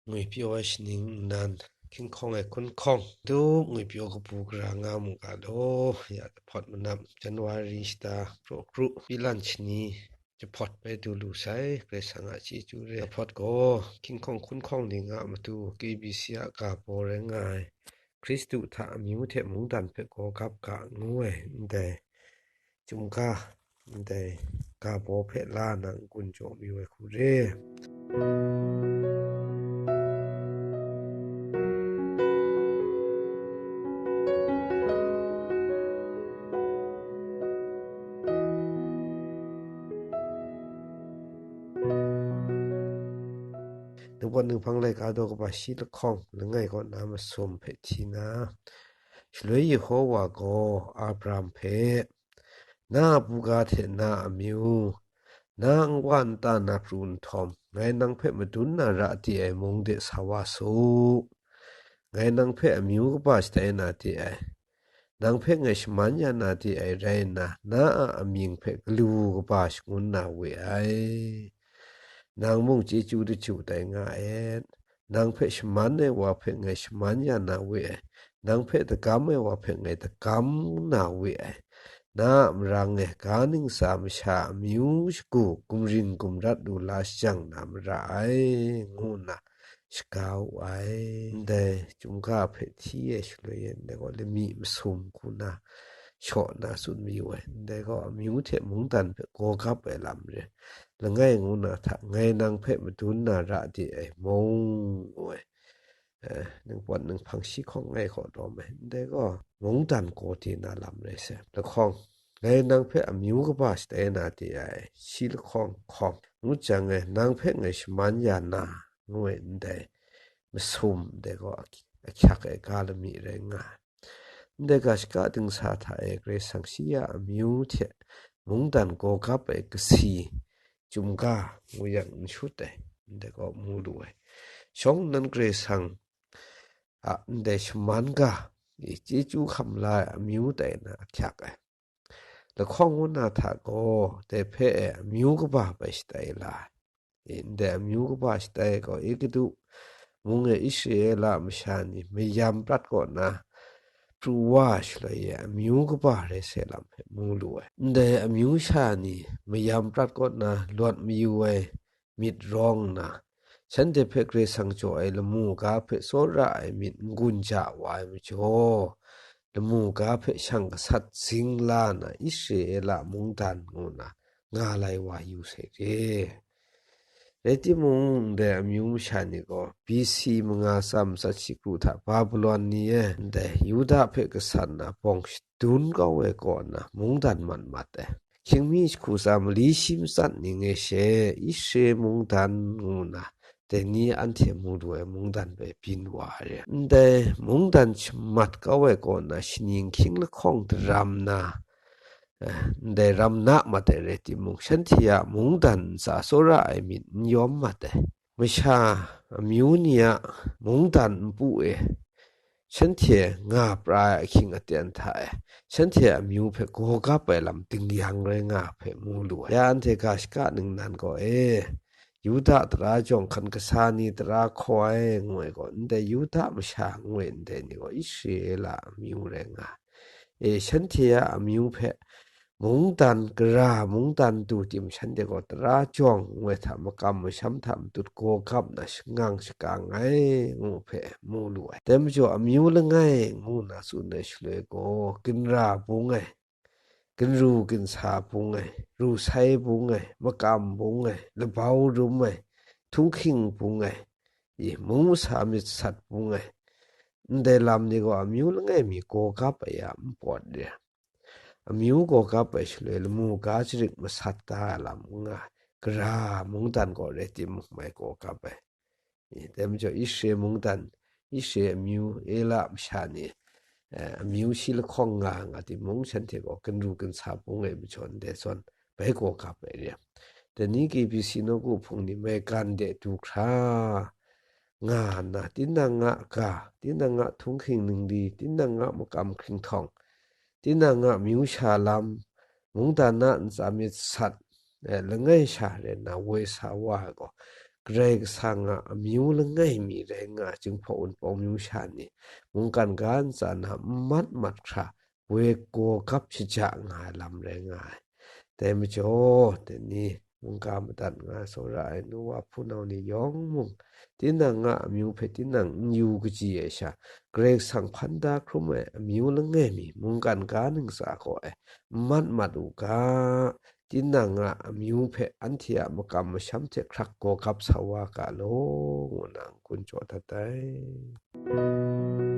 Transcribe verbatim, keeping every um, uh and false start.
Ngwipyaw ai shaning nnan, hkinghkawng ai hkunhkawng, tup ngwipyaw kabu gara nga mu ga law, ya jahpawt manam, January shata praw kru, pilan shani, jahpawt bai du lu sai, Karai Kasang a chyeju re. Jahpawt gaw, hkinghkawng hkunhkawng ni nga a matu, K B C a ga baw rai nga ai, Hkristu hta amyu hte mungdan hpe gaw gap ga ngu ai, ndai, chyum ga, ndai, ga baw hpe la na n-gun jaw mayu ai hku re. Ningpawt ninghpang laika daw kaba shi lahkawng langai kaw na masum hpe hti na, shaloi Yehova gaw Abraham hpe, "Na a buga hte na a amyu, na a nwa nta na pru nhtawm, ngai nang hpe madun na ra de ai mung de sa wa su. Ngai nang hpe amyu kaba shatai na de ai, nang hpe ngai shaman ya na de ai rai nna, na a amying hpe galu kaba shangun na we ai. Nang mung chyeju daju tai nga et. Nang hpe shaman ai wa hpe ngai shaman ya na we ai, nang hpe dagam ai wa hpe ngai dagam na we ai. Na a marang e ga ningsa masha amyu shagu gumring gumrat lu la shajang na mara ai," ngu nna shaga wu ai. Ndai chyum ga hpe hti ai shaloi e, ndai gaw lami masum hku na shaw na tsun mayu ai. Ndai gaw amyu hte mungdan hpe gaw gap ai lam re. Langai ngu na hta, ngai nang hpe madun na ra de ai mung, ngu ai. Eh, ningpawt ninghpang shi hkawng ngai hkaw lawm ai. Ndai gaw, mungdan gaw de na lam rai sai. Lahkawng, ngai nang hpe amyu kaba shatai na de ai, shi lahkawng hkawng, ngut jang e, nang hpe ngai shaman ya na, ngu ai ndai masum, ndai gaw ahk-, ahkyak ai ga lami rai nga ai. Ndai ga shaka dingsa hta e Karai Kasang shi ya amyu hte mungdan gaw gap ai kasi, chyum ga ngu yang n shut ai, ndai gaw mu lu ai. Shawng nnan Karai Kasang a ndai shaman ga, i chyeju hkam la ai amyu tai na ahkyak ai. Lahkawng ngu na hta gaw, dai hpe e amyu kaba bai shatai la ai. I ndai amyu kaba shatai gaw, Egutu mung e Israela masha ni mayam prat kaw na pru wa shaloi e amyu kaba rai sai lam hpe mu lu ai. Ndai amyu sha ni mayam prat kaw na lawt mayu ai myit rawng nna, shanhte hpe Karai Kasang jaw ai lamu ga hpe tsawra ai myit n-gun ja wa ai majaw, lamu ga hpe shang gasat zing la na Israela mungdan ngu na nga lai wa yu sai re. Rai timung, ndai amyu masha ni gaw B C manga tsa matsat shi kru hta Babilon ni e ndai Yuda hpe gasat na bawng shadun kau ai kaw na mungdan mat mat ai. Hkying mi jahku tsa mali shi matsat ning e she, Israel mungdan ngu na, dai ni anhte mu lu ai mungdan hpe byin wa ai re. Ndai mungdan shamat kau ai kaw na shaning hkying lahkawng daram na, eh, ndai ram na mat ai rai timung, shanhte a mungdan ntsa tsawra ai myit n yawm mat ai. Masha amyu ni a mungdan npu e shanhte nga pra ai ahkying aten hta e, shanhte amyu hpe gaw gap ai lam dingyang rai nga hpe mu lu ai. Ya anhte ga shaka ningnan gaw e, Yuda tara jawng hkan kasa ni tara hkaw ai, ngu ai gaw, ndai Yuda masha ngu ai ndai ni gaw Israela amyu rai nga ai. E, shanhte a amyu hpe mungdan gara, mungdan du tim shanhte gaw tara jawng ngu ai hta makam masham hta matut gaw gap na shangang shakang ai, ngu hpe mu lu ai. Dai majaw amyu langai ngu na tsun ai shaloi gaw, ginra bung ai, ginru ginsa bung ai, ru sai bung ai, makam bung ai, labau rum ai, htunghking bung ai, i, mung masa myit sat bung ai, ndai lam ni gaw amyu langai mi gaw gap ai a npawt re. Amyu gaw gap ai shaloi lamu ga jarit masat da ai lam n nga ai, gara mungdan gaw rai timung mai gaw gap ai. I, dai majaw Israel mungdan, Israel amyu, Ela masha ni, eh, amyu shi lahkawng nga nga timung, shanhte gaw ginru ginsa bung ai majaw ndai zawn bai gaw gap ai re. Dai ni K B C nawku hpung ni maigan de du hkra nga nna, tinang a ga, tinang a htunghking ningli, tinang a makam hkringhtawng, tinang a amyu sha lam, mungdan a ntsa myit sat, eh, langai sha rai nna woi sa wa ai gaw, Karai Kasang a amyu langai mi rai nga ai Jinghpaw Wunpawng myu sha ni, mungkan ga ntsa na n mat mat hkra, woi gaw gap shaja nga ai lam rai nga ai. Dai majaw, dai ni mungga madat nga ai tsawra ai nu wa hpunau ni yawng mung, tinang a amyu hpe tinang n yu kaji ai sha, Karai Kasang hpan da hkrum ai amyu langai mi mungkan ga ntsa kaw e n mat mat u ga, tinang a amyu hpe anhte a makam masham hte hkrak gaw gap sa wa ga law, ngu na n-gun jaw dat ai.